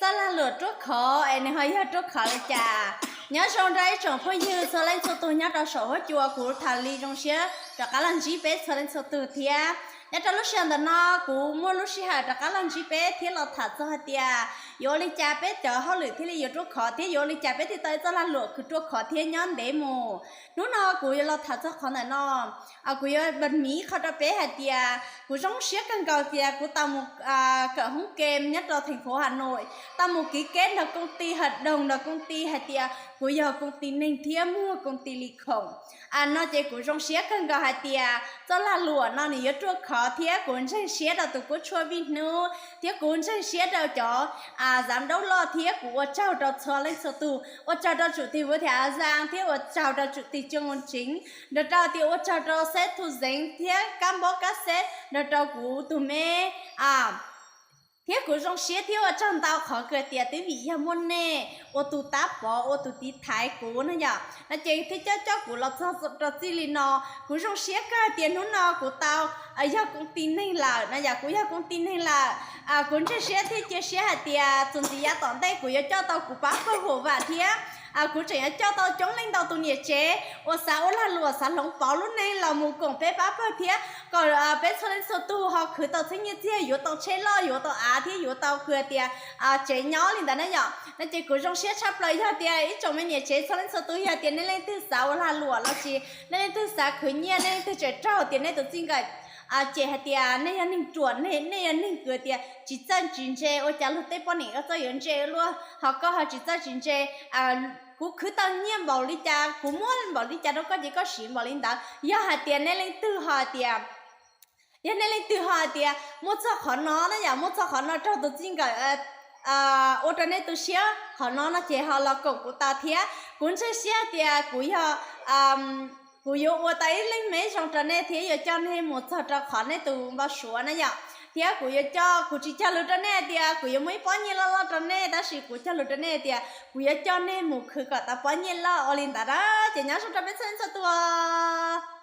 Txoj lag luam ruaj khov es nws ho yog ruaj khov li cas? Nyob zoo rau ib tsoom phooj ywg txhua leej txhua tug nyob rau saum huab cua, kuv tham li zoo siab rov qab los ntsib peb txhua leej txhua tug thiab. Nyob rau lub sij hawm ntawm no kuv muaj lub sij hawm rov qab los ntsib peb thiab los tham txog hais tias yuav ua li cas peb cov hauj lwm thiaj li yuav ruaj khov thiab yuav ua li cas peb thiaj tau ib txoj lag luam kws ruaj khov thiab nyob ntev mus. Hnub no kuv yuav los tham txog qhov ntawm no, kuv yuav npaj miv qhov rau peb hais tias kuv zoo siab kawg nkaus tias kuv tau mus kawm hoob kem nyob rau theem fuv Has Nois, tau mus kiv keb nrog koom ti has doog nrog koom ti hais tias kuv yog koom ti neeg thiab muag koom ti li khoom. No ces kuv zoo siab kawg nkaus hais tias txoj lag luam no nws yuav ruaj khov thiab kuv ntseeg siab rau tus kuv tshuaj vij hnub thiab kuv ntseeg siab rau cov zav daub loj thiab kuv ua tsaug rau txhua leej txhua tug, ua tsaug rau tsum tig vuv thiab a zaj thiab ua tsaug rau tsum tig coo tseev, nrog rau tias ua tsaug rau xeb thu zeev thiab kab npob kab xeb nrog rau kuv tus me thiab kuv zoo siab thiab ua tsaug ntau qhov kws tias twb vim yog muaj nej ua tus tab pov ua tus tiv thaiv kuv no yom, no ces thiaj coj coj kuv los txog rau txij li no. Kuv zoo siab kawg tias hnub no kuv tau yog koom ti neeg lawm no yom, kuv yog koom ti neeg lawm. Kuv ntseeg siab thiab cia siab hais tias txuas ntxiv yav tom ntej kuv yuav coj tau kuv pab pawg huam vam thiab kuv tseem yuav coj tau coob leej ntau tus niam tsev uas xav ua lag luam xav hloov pauv lub neej los mus koom peb pab pawg thiab kom peb txhua leej txhua tug ho khwv tau txheeb nyiaj txiag, yuav tau tsheb loj, yuav tau av thiab yuav tau kws tias tsev nyob li ntawd na yom. No ces kuv zoo siab tshaj plaws yog tias ib tsoom me niam tsev txhua leej txhua tug yog tias nej leej twg xav ua lag luam los sis nej leej twg xav khwv nyiaj, nej leej twg tseem raug tias nej tus txij nkawm cem hais tias nej yog neeg ruam, nej yog neeg kws tias tsis txawj tsis ntse, ua cas luag tej poj niam yuav txawj yuav ntse luaj ho koj ho tsis txawj tsis ntse. Kuv khwv tau nyiaj npaum li cas, kuv muab npaum li cas rau koj ces koj siv npaum li ntawd. Yog hais tias nej leej twg ho tias, yog nej leej twg ho hais tias muaj txog qhov no na yom, muaj txog qhov no raug tus txij nkawm ua rau nej tu siab qhov no no ces ho los koom kuv tau thiab. Kuv ntseeg siab tias kuv yog, kuv yuav ua tau ib leeg me zoo rau nej thiab yuav coj nej mus txog rau qhov nej tus npau suav na yom. Thiab kuv yuav coj, kuv tsis cog lus rau nej hais tias kuv yuav muaj ib pob nyiaj loj loj rau nej, tab sis kuv cog lus rau nej hais tias kuv yuav coj nej mus khwv kom tau pob nyiaj loj ua li ntawd na. Ces nyob zoo rau peb txhua leej txhua tus.